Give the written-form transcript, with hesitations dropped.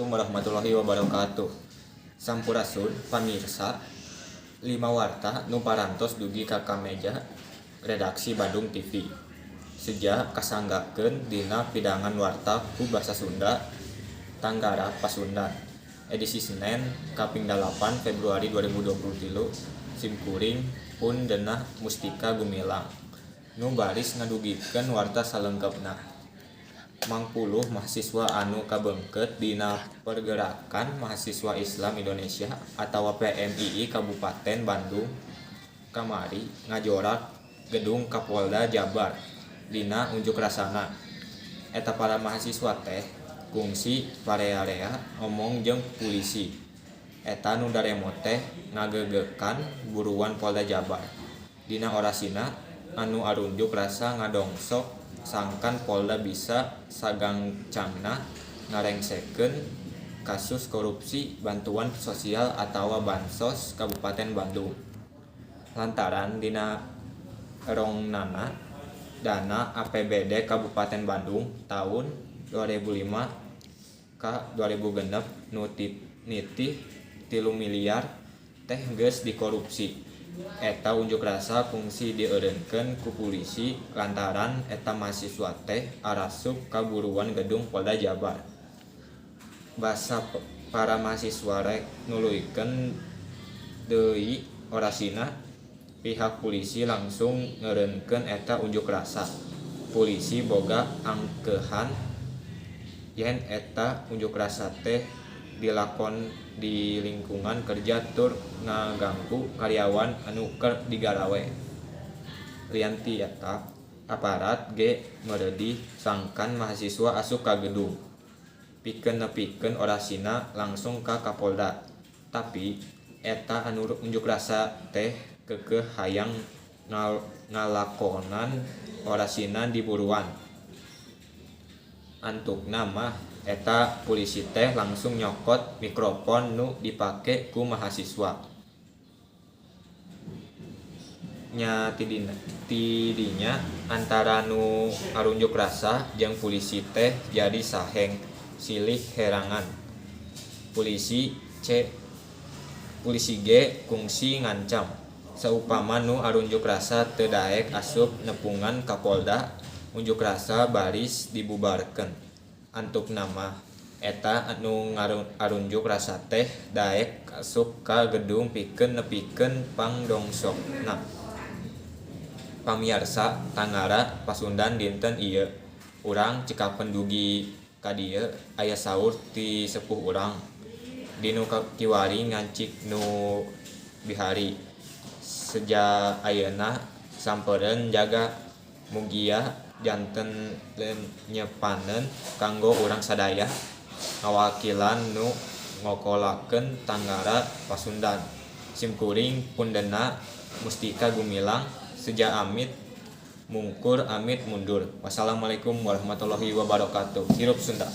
Assalamualaikum warahmatullahi wabarakatuh. Sampurasun, pamirsa. Lima warta nu parantos dugi ka kameja redaksi Bandung TV. Seja kasanggakeun dina pidangan warta ku Basa Sunda Tanggara Pasundan. Edisi Senen kaping 8 Februari 2023. Simkuring Pun Denah Mustika Gumilang nu baris ngadugikeun warta salengkepna. Mangpuluh mahasiswa anu kabeungkeut dina Pergerakan Mahasiswa Islam Indonesia atawa PMII Kabupaten Bandung kamari ngajorak Gedung Kapolda Jabar dina unjuk rasana. Eta para mahasiswa teh kungsi parea-rea omong jeung pulisi. Eta nu daremo teh ngageugeukan buruan Polda Jabar. Dina orasina, anu arunjuk rasa ngadongsok sangkan Polda bisa sagancangna ngarengsekeun kasus korupsi bantuan sosial atawa bansos Kabupaten Bandung. Lantaran dina erongnana dana APBD Kabupaten Bandung taun 2005 ka 2006 nu nitih 3 miliar teh geus dikorupsi. Eta unjuk rasa kungsi dieureunkeun ku pulisi lantaran eta mahasiswa teh arasup ka buruan gedung Polda Jabar. Basa para mahasiswa rek nuluykeun deui orasina, pihak pulisi langsung ngeureunkeun eta unjuk rasa. Pulisi boga angkeuhan yen eta unjuk rasa teh dilakon di lingkungan kerja tur ngaganggu karyawan anu keur digarawe. Lian ti eta, aparat ge meredih sangkan mahasiswa asup ka gedung pikeun nepikeun orasina langsung ka Kapolda. Tapi eta anu unjuk rasa teh keukeuh hayang ngalakonan orasina di buruan. Antukna mah eta pulisi teh langsung nyokot mikropon nu dipake ku mahasiswa. Nya tidinya antara nu arunjuk rasa jeung pulisi teh jadi saheng silih herangan. Pulisi ge kungsi ngancam saupama nu arunjuk rasa teu daek asup nepungan Kapolda, unjuk rasa baris dibubarkeun. Antukna mah eta anu arunjuk rasa teh daek asup ka gedung pikeun nepikeun pangdongsokna. Pamiarsa Tanggara Pasundan, dinten ieu urang cekapen dugi ka dieu. Aya saur ti sepuh urang, "Di nu kiwari ngancik nu bihari." Seja ayeuna sampereun jaga, mugia janten lenyepaneun kanggo urang sadaya ngawakilan nu ngokolakeun Tanggara Pasundan. Simkuring Pundena Mustika Gumilang, seja amit mungkur amit mundur. Wassalamualaikum warahmatullahi wabarakatuh. Hirup Sunda.